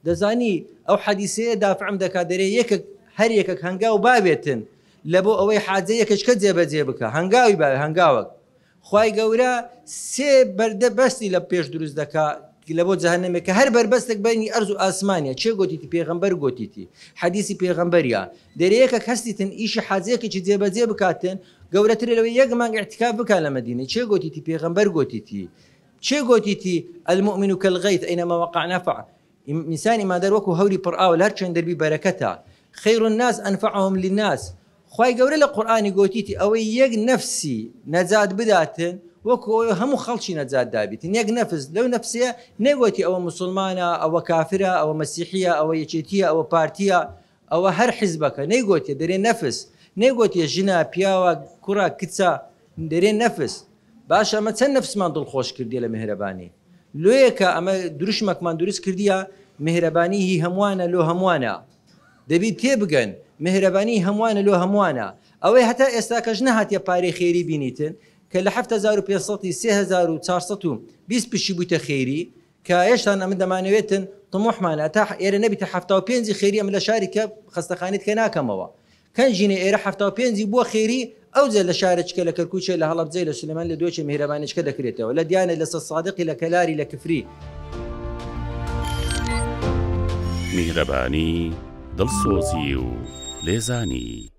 دەزانی ئەو حەدیسەیە دافعم دەکا دەرێ یەکەک هەر یەکەک هەنگاو باوێتن لە بۆ ئەوەی حاجە یەکەچکە جێبەجێ بکا هەنگاوی باوێ هەنگاوەک خوای گەورە سێ بەردە بەستی لە پێش دروست دەکا لە بۆ جەهەنەمێ کە هەر بەربەستێک بەینی ئەرز و ئاسمانە چێ گۆتیتی پێغەمبەر گۆتیتی حەدیسی پێغەمبەریە دەرێ یەکەک هەستیتن ئیشی حاجەیەکێکی جێبەجێ بکاتن گەورەترە لەوەی یەک مانگ ئیعتیکاف بکا لە مەدینە چێ گۆتیتی پێغەمبەر گۆتیتی چێ گۆتیتی المؤمن کالغیث اینما وقع نفع ئینسان ئیماندار وەکو هەوری پڕ ئاوە لە هەر کوێن دەربی بەرەکەتە خیر الناس انفعهم للناس خوای گەورە لە قورئانی گۆتیتی ئەوەی یەک نەفسی نەجات بداتن وەکو ئەوەی هەموو خەڵکی نەجات دابیتن یەک نەفس لەو نەفسەیە نەگۆتی ئەوە موسڵمانە ئەوە کافرە ئەوە مەسیحیە ئەوە یەکێتیە ئەوە پارتیە ئەوە هەر حیزبەکە نەیگۆتیە دەرێ نەفس نەیگۆتیە ژنە پیاوە کوڕە کچە دەرێ نەفس باشە ئەمە چەند نەفسمان دڵخۆش کردیە لە میهرەبانی لۆیەکە ئەمە دروشمەکمان دروست کردیە میهرەبانی هی هەمووانە لۆ هەمووانە دەبی تێبگەن میهرەبانی هەمووانە لۆ هەمووانە ئەوەی هەتا ئێستاکەش نەهاتیە پارەی خێری بینیتن کە لە 7500 3420 پشی بوویتە خێری کە هێشتان ئەمن دەمانەوێتن طموحمانە تا ئێرە نەبیتە 75 ی خێری ئەمن لە شاری کە خەستەخانەی تکە ناکەمەوە کەنجینە ئێرە 75 ی بووە خێری ئەوجە لە شارەچکە لە کەرکوچێ لە هەڵەبجەی لە سلێمانی لە دۆچێ میهرەبانیچکە دەکرێتەوە لە دیانە لە سەدسادقی لە کەلاری لە کفری. میهرەبانی، دڵسۆزی و لێزانی.